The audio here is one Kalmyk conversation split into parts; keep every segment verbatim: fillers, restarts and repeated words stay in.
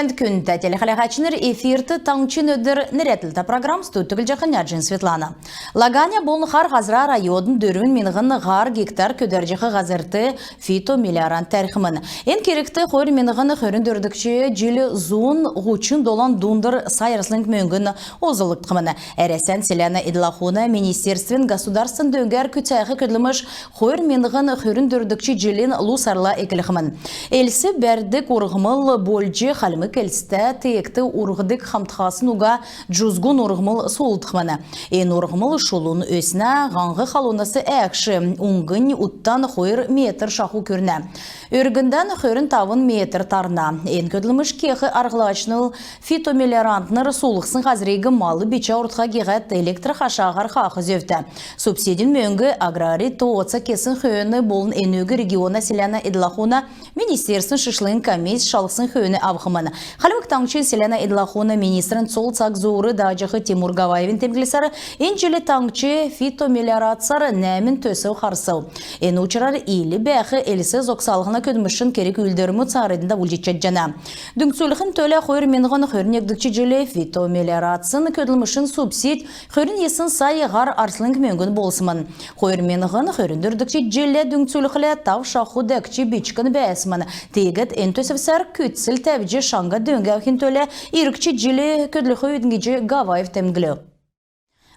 Күндтә телехәләһәчнр, эфирт «Таңһчин өдр» нерәдлтә программ. Студьд Түглҗәхнә Җин Светлана. Лаганя болн Хар Һазра районд дөрвн миңһн һар гектар көдәрҗәх һазрт фитомелиорант тәрхмн. Эн кергт хойр миңһн хөрн дөрвдгч җил зун һучн долан дундур сай арслң мөңгн олзлгдхмн. Әрәсән селәнә эдл-ахун министерствин государственн дөңгәр күцәх көдлмш хойр миңһн хөрн дөрвдгч җилин лу сарла эклхмн. Элс бәрдг урһмл болҗ, Хальмг Элстә теегт урһдг хамтхасн уга җузгун урһмл суулһхмн. Эн урһмл шулун өснә, һаң халунас әәхш, уңгнь уттан хойр метр шаху күрнә. Өргндән хөрн тавн метр тарна. Эн көдлмш кех арһлачнр фитомелиорантнр суулһсн һазриг мал бичә урдка гиһәд, электр хашаһар хаах зөвтә. Субсидин мөңг аграрь тооца кесн хөөн болн энүг региона селәнә эдл-ахун министерствин шишлң комисс шалһсн хөөн авхмн. Хальмг Таңһчин селәнә эдл-ахун министрин цол цаг зуур дааҗах Тимур Гаваевин темдглсәр, эн җил таңһч фитомелиорацар нәәмн төсв харсв. Эн учрар ил бәәх элс зогсалһна көдлмшин керг-үүлдврмүд цааранднь давулҗ чадҗана. Дүңцүлхин төлә хойр миңһн хөрн негдгч җил фитомелиорацин көдлмшин субсидь хөрн йисн сай һар арслң мөңгн болсмн. Хойр миңһн хөрн дөрвдгч җиллә дүңцүлхлә, тав шаху дәкҗ бичкн бәәсмн. Тиигәд эн төсвсәр күцл тәвҗ, шаңһа дөң авхин төлә иргч җил көдлхвидн гиҗ Гаваев темдглв.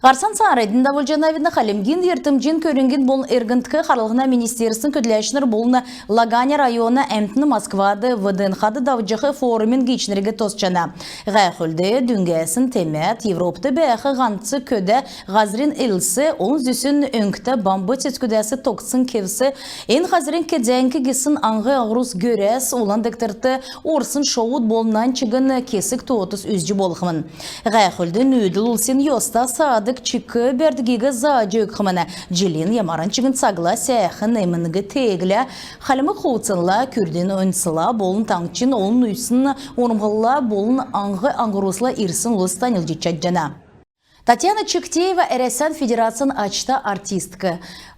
Һарцан цааранднь давулҗанавидн. Хальмгин йиртмҗин көрңгин болн эргндк харлһна министерствин көдләчнр болн Лаганя района әмтн Москвад ВДНХ-д давҗах форумин гиичнриг тосҗана. Һәәхүлд дүңгәсн темәд Европд бәәх һанц көдә һазрин элс, олн зүсн өңгтә бамб цецгүдәс тогтсн кевс, эн һазрин кезәңк гисн аң-аһурс гөрәс, Улан дегтрт орсн шовуд болн нань чигн кесг тоотс үзҗ болхмн. Һәәхүлд нүүдл улсин йоста саадг чик бәрдгиг зааҗ өгхмн. Җилин ямаран чигн цагла сәәхн эмнг тееглә, хальмг хувцнла, күрдин онцла болн таңһчин олн зүсн урһмлла болн аң-аһурсла ирсн улс таньлдҗ чадҗана. Татьяна Чиктеева Әрәсән Федерацин ачта артистк.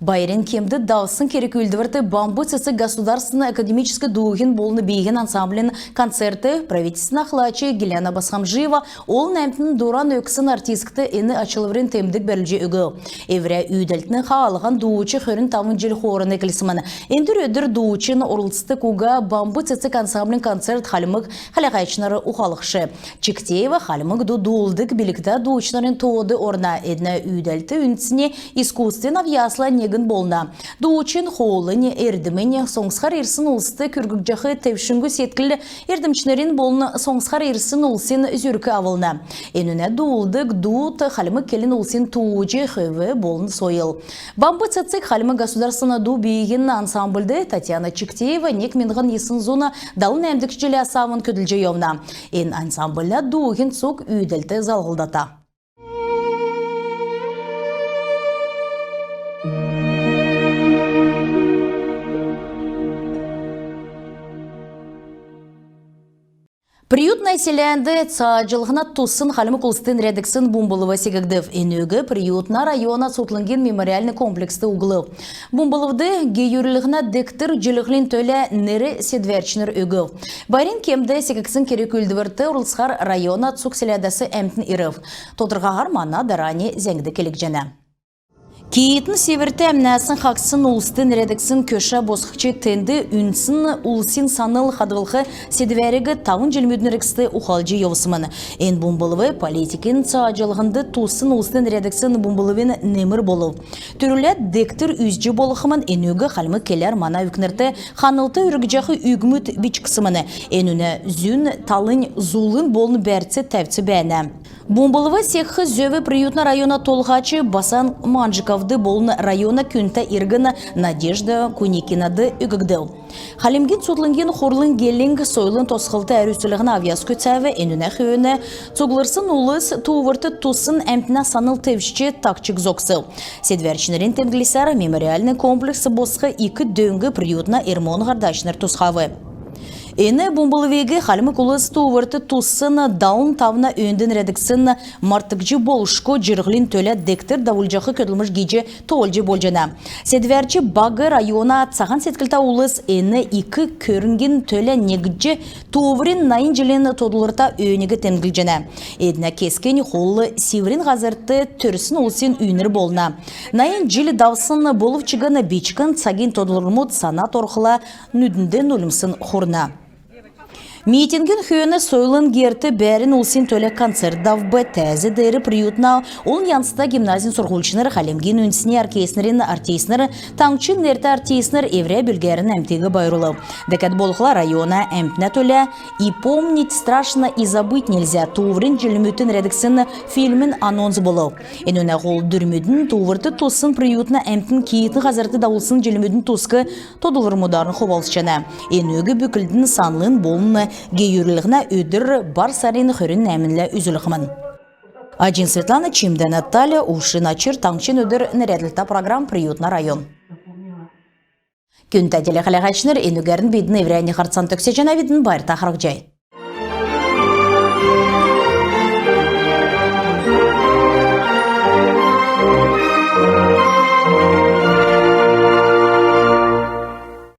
Байрин кемд давсн керг-үүлдврт «Бамб цецг» государственн академическ дууһин болн бииһин ансамблин концерт, правительствин ахлач Гиляна Босхомджиева олн әмтн дуран өгсн артисткд эн ачлврин темдг бәрүлҗ өгв. Эврә үүдәлтин хаалһан дууч хөрн тавн җил хооран эклсмн. Эндр өдр дуучин орлцдг уга «Бамб цецг» ансамблин концерт хальмг хәләһәчнр ухалхш. Чиктеева хальмг ду дуулдг билгтә дуучнрин тоод орна. Эднә үүдәлт үндсн искусствин авъясла негн болна. Дуучин хоолнь, эрдмнь соңсхар ирсн улст күргҗәх тевшңгү седкл эрдмчнрин болн соңсхар ирсн улсин зүрк авлна. Энүнә дуулдг дуд хальмг келн улсин тууҗ, хөв болн сойл. «Бамб цецг» Хальмг государственн ду бииһин ансамбльд Татьяна Чиктеева нег миңһн йисн зун далн нәәмдгч җиләс авн көдлҗ йовна. Эн ансамбльлә дууһин цуг үүдәлт залһлдата. Приютное селәнд цааҗллһна туссн хальмг улст нерәдгсн бумблв секгдв. Энүг Приютна района цутхлңгин мемориальн комплекст углв. Бумблвд гейүрллһнә дегтр үзүллһнә төлә нер седвәрчнр өгв. Байрин кемд секгдсн керг-үүлдврт орлцхар района цуг селәдәс әмтн ирв. Тодрхаһар мана дарани зәңгд келгдҗәнә. Киитн Северт әмнәсн хаһцсн улст нерәдгсн көшә босхҗ, тенд үндсн улсин санл хадһлх седвәриг тавн җилмүдин эргцд ухалҗ йовсмн. Эн бумблв политикин цааҗллһнд туссн улст нерәдгсн бумблвин немр болв. Түрүләд дегтр үзҗ болхмн. Энүг хальмг келәр мана өвкнрт ханлт өргҗәх үгмүд бичгдсмн. Энүнә зүн талнь зулын болн бәрц тәвц бәәнә. Бумблв секх зөв Приютна района толһач Басан Манжиковд болн района күндтә иргн Надежда Куникинад өггдв. Хальмгин цутхлңгин хурлын гелң сойлын тосхлт әрүслһнә авъяс күцәв. Энүнә хөөн цуглрсн улс тууврт туссн әмтнә санл тевчҗ, тагчг зогсв. Седвәрчнрин темдглсәр, мемориальн комплекс босх ик дөң Приютна РМО-н һардачнр тусхав. Эн бумблвиг хальмг улс тууврт туссн далн тавна өөнд нерәдгдсн «Мартгдҗ болшго җирһлин төлә» дегтр давулҗах көдлмш гиҗ тоолҗ болҗана. Седвәрч баг района цаһан седклтә улс эн ик көрңгин төлә негдҗ, тууврин найн җилин тодлврта өөниг темдглҗәнә. Эднә кесгнь хол Сиврин һазрт төрсн улсин үйнр болна. Найн җил давсн болв чигн бичкн цагин тодлврмуд санад орхла нүднд нулимсн хурна. Митингин хөөн сойлын герт бәәрн улсин төлә концерт давв. Тәәз деер Приютна олн янзта гимназин сурһульчнр, Хальмгин үндсн оркестрин артистнр, таңһчин нертә артистнр эврә бүлгәрн әмтиг байрлулв. Дәкәд болхла района әмтнә төлә «И помнить страшно, и забыть нельзя» тууврин җилмүдт нерәдгдсн фильмин анонс болв. Энүнә һол дүрмүднь тууврт туссн Приютна әмтн киитн һазрт давулсн җилмүдин туск тодлврмударн хувалцҗана. Энүг бүклднь Санлын болн гейүрлһнә өдр бар сарин хөрн нәәмнлә үзүлхмн. Аҗин Светлана, Чимдә Наталья, Ушин Очр, «Таңһчин өдр» нерәдлһтә программ, Приютна район. Күндтә телехәләһәчнр, энүгәрн бидн эврәннь һарцан төгсәҗәнәвидн. Байрта харһцхай.